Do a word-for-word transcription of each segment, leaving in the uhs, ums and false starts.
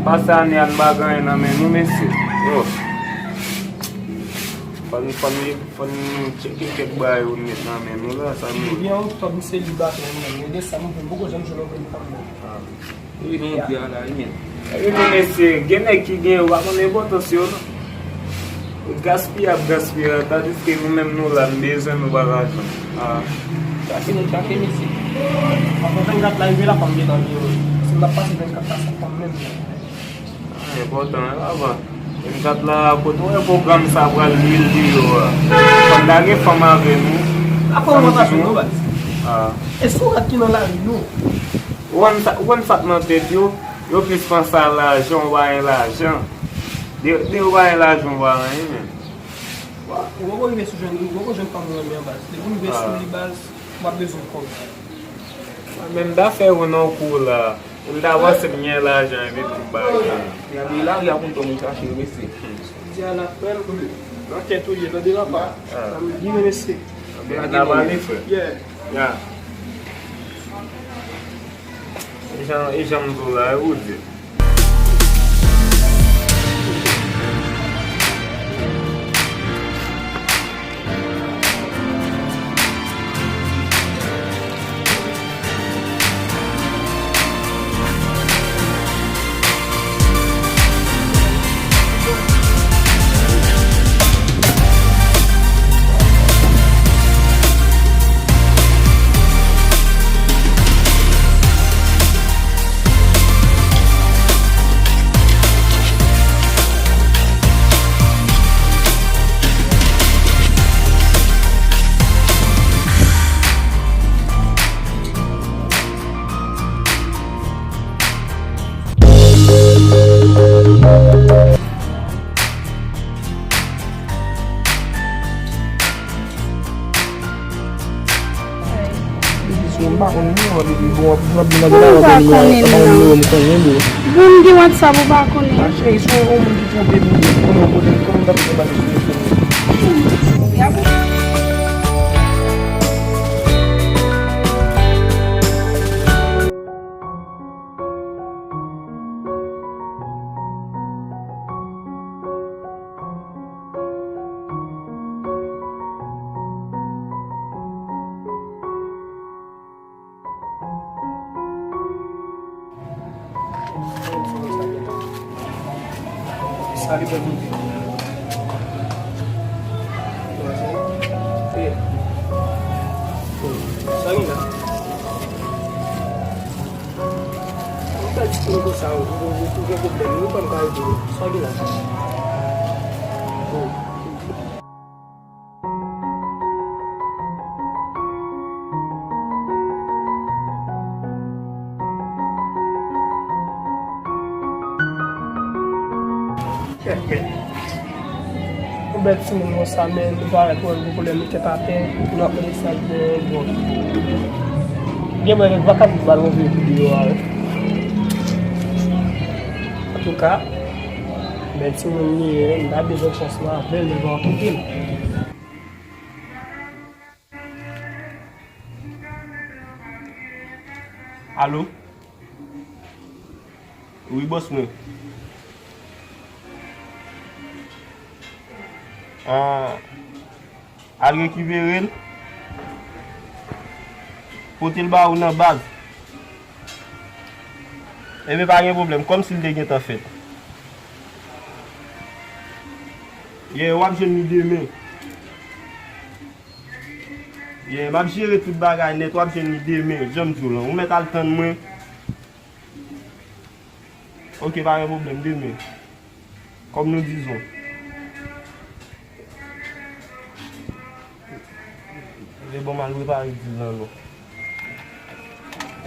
Pase ane a n pa gen anyen nan men nou, mesye. Yo. Fò n, fò n, fò n tcheke kèk bagay yo n met nan men nou la, sa nou. Ebyen, oktòb, misye li bat mwen menm. Men desanm, mwen poko janm jwenn yon grenn fanm menm. Wi, men, wi, men, mesye, gen nèg ki gen, yo pa konn enpòtans yo, non. Gaspiye ap gaspiye, tandiske nou menm nou la, n bezwen nou pa lajan. Ah. Chake, nou chake, mesye. Apre vennkat la rive la, fò m gentan vini. Si m ap pase vennkat la san fanm menm, non. Ah, enpòtan, wi, papa. Vennkat la, kote w wè pwogram sa pral lil li yo a? Fò n ta gen fanm avè nou. Akomantasyon nou, baz. Ah. E sou rat ki nan lari, non. Ou konn sa, ou konn sa k nan tèt yo? Yo plis panse a lajan, ou pa gen lajan. De, de ou pa gen lajan, ou pa gen anyen, menm. Ou poko rive sou jwenn, ou poko jwenn fanm ou renmen an, baz. Depi w rive sou li, baz, w ap bezwen kòb. Mwen menm, m ta fè ou nan kou la. M ta panse m gen lajan, epi pou m bay. Gade lari a konn kòman chache, mesye. Di a la frè m, nan tèt ou ye, tande papa. Ah. Sa m di, mesye. N ap ale, frè. Yeah. Ya. E jan, e jan m di w la, e ou di. Ou pa konnen, non. Bon, m gen WhatsApp, ou pa konnen. Salut, bonne nuit. Salut, là. Ou fè ti pwopo sa, ou, ou, ou gen pwoblèm, nou pa m ka ede w. Sa w gen la? Yon bèl timoun konsa, men nou parèt wè l gen pwoblèm, li tèt atè, pou n ap mande sa l gen bon. Gen mwen gen vakabit ba l yon vye videyo a, wi. Antouka, bèl timoun li ye, m ta bezwen chans mwen avè l, men m pa kite l. Alo? Wi, bòs mwen. Ah, al rekipere l. Pote l ba ou nan baz. Ebyen, pa gen pwoblèm, kòmsi l te gentan fèt. Yeah, w ap jwenn li demen. Yeah, m ap jere tout bagay nèt, w ap jwenn li demen, jan m di w lan. Ou mèt al tann mwen. Ok, pa gen pwoblèm, demen. Kòm nou dizon. Vle bon, m al repare dil lan non.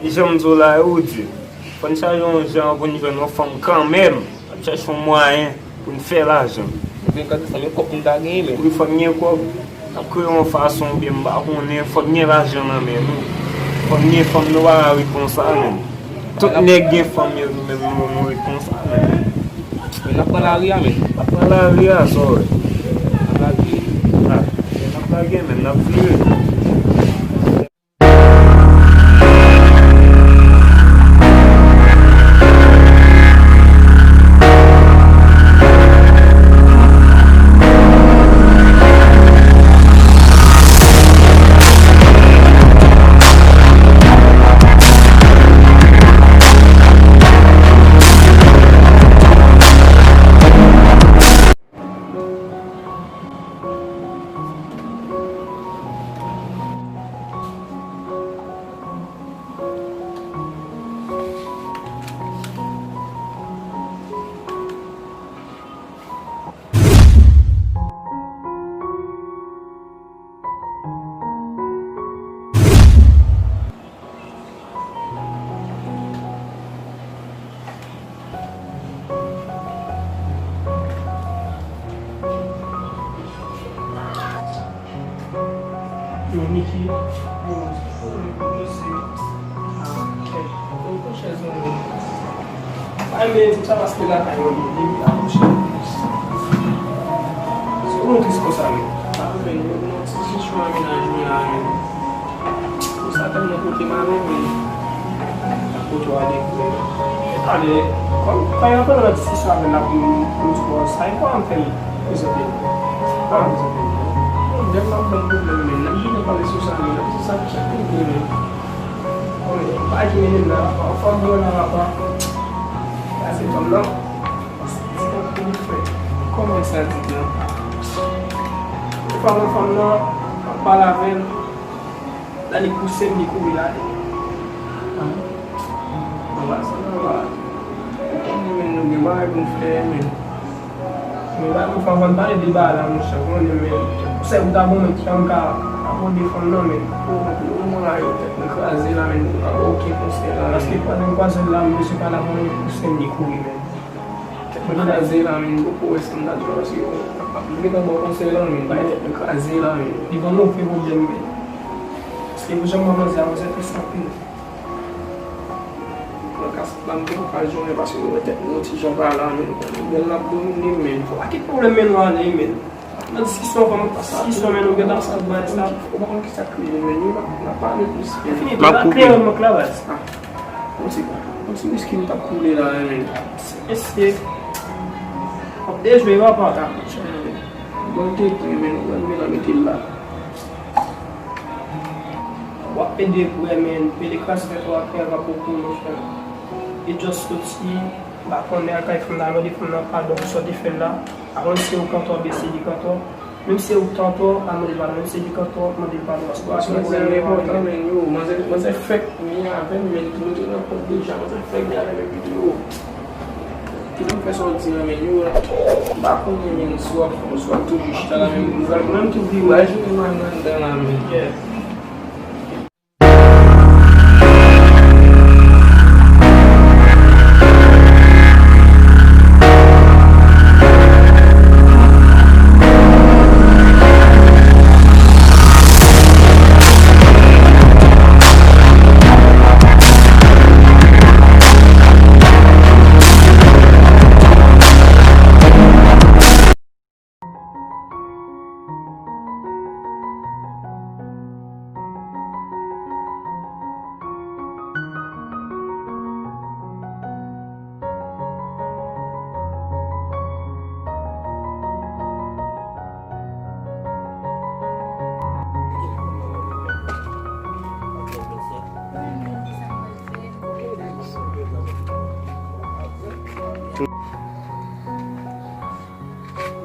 E jan m di w la, e ou di. Fò n chache yon jan pou n jwenn yon fanm kanmenm. N ap chache yon mwayen pou n fè lajan. Mwen gen kantite sa, men kòb m ta genyen, men. Wi, fò n gen kòb. N ap kreye yon fason, oubyen m pa konnen, fò n gen lajan nan men nou. Fò n gen fanm, nou pa ka ret konsa, menm. Tout nèg gen fanm yo, nou menm, nou, nou ret konsa, menm. Men n ap pran lari a, men. N ap pran lari a, sa w wè. N ap lage. Ah, n ap lage, men n ap vire. Ay, men di m sa paske lakay mwen, li, li, li akouche. Se pou nou tris konsa, men. A, men, nou, nou ti sitiyasyon nan mennaj mwen la, men. Konsa, tèlman kote m ale, men. Kote w ale, men. E talè, kòm, kòm yon nan diskisyon avè l, l ap di m, m twò sa, e kòman m fè l prezante l? Kòman m prezante l? Pwoblèm, m ap ban m pwoblèm, men. N ap vin pale sou sa, men. Se sa, se sa ki rive, men. Mwen pa ki mennen m nan, apa, fò m gen yon apa. Sa se fanm nan. Kòman sa di la? Fanm nan, fanm nan, m ap pale avè l. La li pouse m, li kouri l ale. Anba sa, anba. Ou konnen, men, nou gen bagay pou n fè, men. Men ba nou fè anvan n pale de bagay la, monchè, konnen, men. Konsèy ou ta ban mwen ki an ka abòde fanm nan, men. Ou, ou, ou, mwen la, yo, tèt mwen kraze la, men, nou pa ba okenn konsèy la, men. Paske pandan m kwaze l la, m bezwen pale avè l, li pouse m, li kouri, men. Tèt mwen kraze la, men, m poko wè sa m ta di la, paske yo, m gentan ba w konsèy la, men, bay tèt mwen kraze la, men. Li ban mwen okenn pwoblèm, men. Paske pou jan m wè manzè a, manzè très anpil. Nan ka sa la, m gen okazyon, men, paske nou wè tèt nou yon ti jan pa la, men, nou konnen bèl n ap domine, men. Fò pa kite pwoblèm mennen nou ale, men. Nan diskisyon, kòman diskisyon, men, nou gentan sa bay sa. Ou pa konn ki sa k rive, men, nou pa, n ap pale plis, men. Fini, m ap koupe. Kleren mank la, baz. Ah. Yon ti, yon ti wiski m t ap koule la, men. Mesye. W ap dejwe, papa. Ah, monchè, men. Bon, te pre, men, nou wè m gentan mete l la. W ap pede pou wè, men, pede kras fè twa kè va poko, monchè. E just soti, m pa konnen, al kay fanm nan, mande fanm nan padon pou sa w te fè l la. A mwen se ou k antò, oubyen se li k antò. Menm si se ou k antò, al mande l padon. Menm si se li k antò, mande l padon. Paske w pa gen pwoblèm, men. Enpòtan, men, yo, manzè, manzè fèk ni avè m, men, nou te nan kont deja, manzè fèk ni avè m, epi tou, yo. Tout moun fè sa w di an, men yo, m pa konnen, men, si w ap, si w ap toujou chita la, men, ou pral, ou pral jwenn mal nan anndan la, men.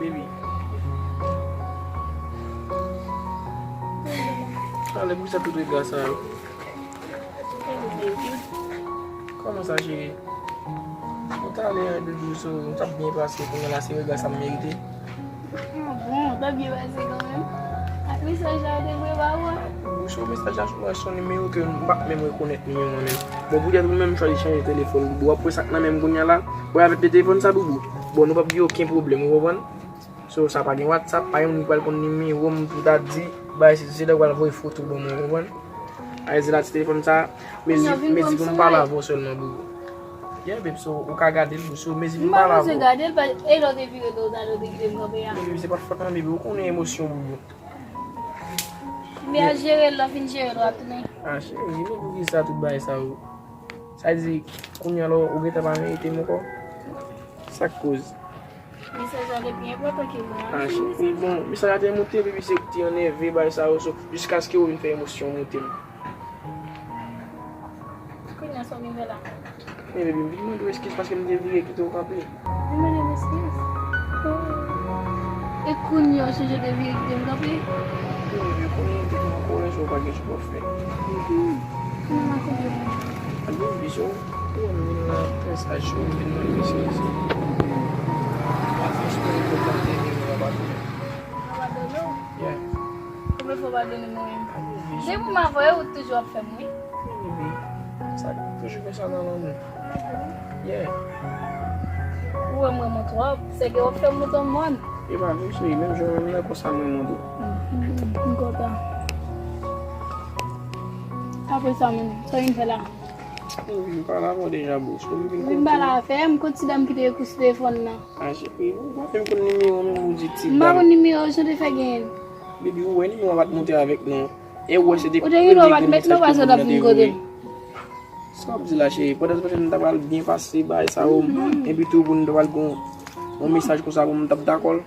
Baby. Ale, poukisa tout rega sa yo? Kòman sa, cheri? Ou t ale an epi w di w sou, ou t ap byen pase, kounye a la se rega sa m merite. Ah bon, ou t ap byen pase kanmenm. Ak mesaj la, ou te voye ba ou a? Ou sou mesaj la sou mwen, se yon nimewo ke m pa t menm rekonèt nimewo an menm. Bon, poutèt ou menm chwazi chanje telefòn, w ap wè sa k nan men m kounye a la. Wè avèk de telefòn sa, boubou. Bon, nou p ap gen okenn pwoblèm, ou konprann? So, sa pa gen WhatsApp, pa gen moun ki pral konn nimewo m pou ta di, bay, se, se lè w pral voye foto ban mwen, ou konprann? Ay, se la ti telefòn sa, mezi, mezi pou m pale avè w sèlman, boubou. Yeah, babe, so, ou ka gade l, so, mezi pou m pale avè w. M pa bezwen gade l, pa, e lè w te vire do w, talè w te kite m kanpe a. Baby, se pa fòt mwen, baby, ou konnen emosyon, boubou. Ebyen, al jere l, lè w fin jere l, w ap tounen. Ah, cheri, men poukisa tout bagay sa yo? Sa di, kounye a la, ou gentan pa merite m ankò? Sa k koz? Mesaj la te pi enpòtan ke mwen an. Ah, cheri, bon, mesaj la te monte, epi se ou ki te enève, bagay sa yo, so, jiskaske ou vin fè emosyon monte m. Kounye a sa w vin fè la? Men, baby, m vin mande w eskiz paske m te vire kite w kanpe. Vin mande m eskiz? Oh. E kounye a w chanje de vire kite m kanpe? Wi, baby, kounye a m te gen an kòlè, so w pa gen chwa w fè. Mhm. Kounye a m a kote w? Al vin vizyon. Ou wè m vin la trè saj, ou vin mande m eskiz. Pa fè espere ke w pa te vin la padone. Mwen padone w? Yeah. Konbyen fwa w padone mwen menm? Depi m avè w, ou toujou ap fè m ri. Wi, baby. Sa toujou konsa nan lanmou. Yeah. Ou wè m renmen w twòp, sèke w ap fè m moute mòn. E pa vre, cheri, menm jan w renmen m nan, konsa m renmen w tou. Mhm, m kontan. Apre sa menm, sa w vin fè la? M vin pale avè w deja, bro. Ou vin kontre. M pale avè m, kot ti dam ki te ekri sou telefòn nan? A, cheri, ou pa menm konn nimewo m, ou di ti dam. M pa konn nimewo, jan w te fè genyen l? Baby, ou wè nimewo a pa t monte avèk nou. E ou wè se te premye grenn mesaj ke moun nan te voye. Ou te gen dwa pa t met non, paske w t ap vin kote m. Sa w ap di la, cheri? Pandan se tan, nou ta pral byen pase bagay sa yo, epi tou pou nou ta pral gon yon mesaj konsa pou m t ap dakò l.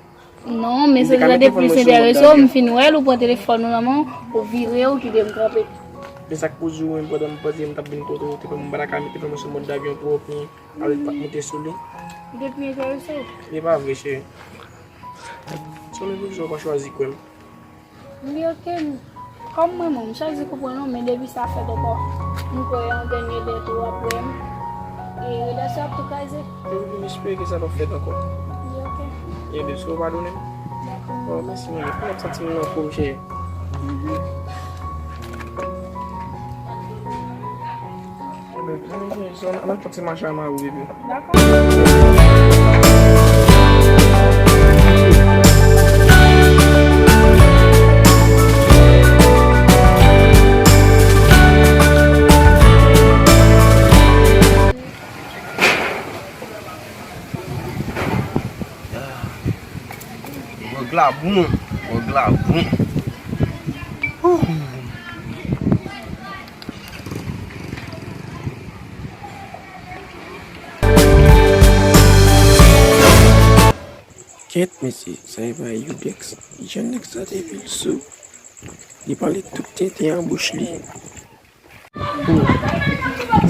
Non, mesaj la te plis enterese w, m fin wè l, ou pran telefòn ou nan men w, ou vire, ou kite m kanpe. Men sa k pou di w, menm pandan m panse m t ap vin kote w, te fè m pa ta ka mete fè m sou mòd davyon twòp, men avèk pa t monte sou li. Li te pi enterese w? Li pa vre, cheri. Se yon lè sa w pa chwazi kwè m. Li oke, m, kòm mwen menm, m chwazi konprann ou, men depi sa fèt ankò, m kwè yon dènye dèt ou ap wè m. E relasyon ap tou kraze. Mwen vin espere ke sa p ap fèt ankò. Li oke. Ebyen, si w padone m. Dakò. Bon, mèsi, mwen. Mwen santi m nan fòm, cheri. Mhm. Ebyen, ann fè ti mache a mari w, bebe. Dakò. Gwòg la bon, gwòg la bon. Ouh. Kèt, mesye, sa e pa Youdex. Jan nèg sa te vin sou. Li pale tout tenten an bouch li.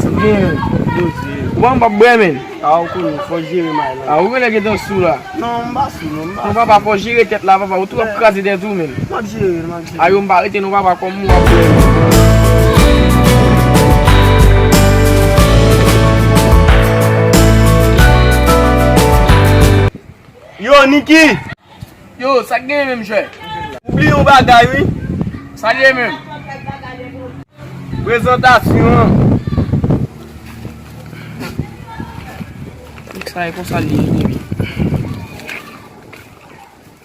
Sa gen, poze. Ou pa m p ap bwè, men. A, ou konnen, fò jere may lan. A, ou genlè gentan sou la. Non, m pa sou, non, m pa sou. Non, papa, fò jere tèt la, papa. Ou tou ap kraze tèt ou, men. M ap jere, m ap jere. A, yo, m pa rete, non, papa, kòm ou ap bwè. Yo, Niki! Yo, sa k genyen menm, jwè? Ou bliye yon bagay, wi. Sa l ye menm? Prezantasyon an. Sa e konsa li ye, wi.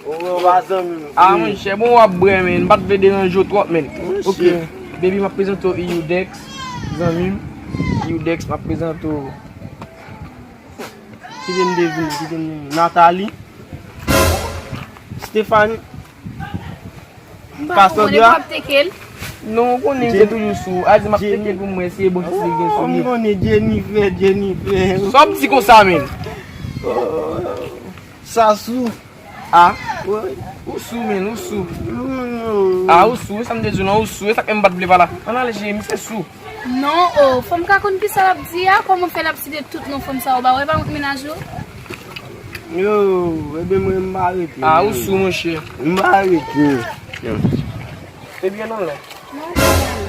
Ou wè, ou pa zanmi m. A, monchè, bon, w ap bwè, men. M pa t vle deranje w twòp, men. Monchè. Oke. Baby, m ap prezante w Youdex, zanmi m. Youdex, m ap prezante w. Kite m devine, kite m devine. Nathalie. Stéphanie. M pa konprann, Cassandra. Epi w ap teke l? Non, ou konnen m te toujou sou. A di m ap teke l pou m wè si e bon ti li gen sou li. Oh, m konnen Jennifer, Jennifer. Sa w ap di konsa, men? Sasou. A? Wi. Ou sou, men, ou sou. Non, non. A, ou sou, e sa m te di w lan, ou sou, e sa k fè m pa t vle pale. Ann ale, cheri, misye sou. Non, o, fò m ka konn kisa l ap di a, kòman fè l ap site tout non fanm sa yo ba w, e pa mwen k mennaj ou? Yo, ebyen mwen m pa rete. A, ou sou, monchè. M pa rete. Ebyen non, la. Non, non.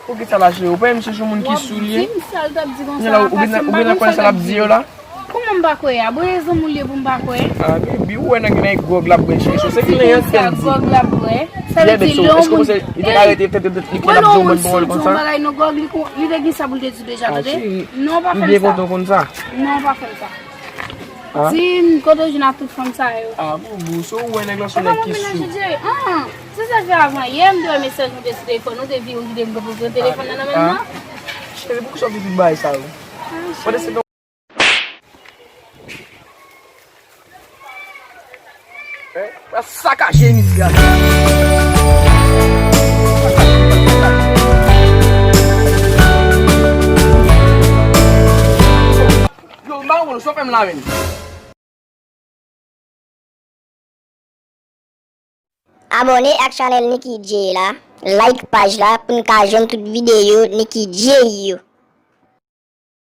Poukisa la, cheri? Ou pa menm chèche yon moun ki sou li? W ap di m sa l t ap di konsa la, paske m pa konn sa l ap di yo la. Kòman m pa kwè a? Bon, e zanmi w li ye pou m pa kwè? A, baby, ou wè nèg la e gwòg l ap bwè, cheri. Se kleren tèl di. Gwòg l ap bwè. Sa vle di lè yon moun, li te ka rete tèt tèt li kwè l ap di yon bann pawòl konsa. Wè lè yon moun sou yon bagay nan gwòg, li kon, li te gen sa pou l te di w deja, tande? Non, pa fè m sa. Non, pa fè m sa. Di m kote w jwenn ak tout fanm sa yo. A, boubou, se ou wè nèg la se yon nèg ki sou. An, se sa l fè avan yè, m te wè mesaj nou te sou telefòn, ou te vire, ou kite m pran telefòn nan nan men m nan. Cheri, poukisa w di tout bagay sa yo? Mwen te se Eh, pral sakaje misye a. Yo, m pa konprann, sa w fè m la menm? Abòne ak chanèl Nicky Jay la, like paj la pou n ka jwenn tout videyo Nicky Jay yo.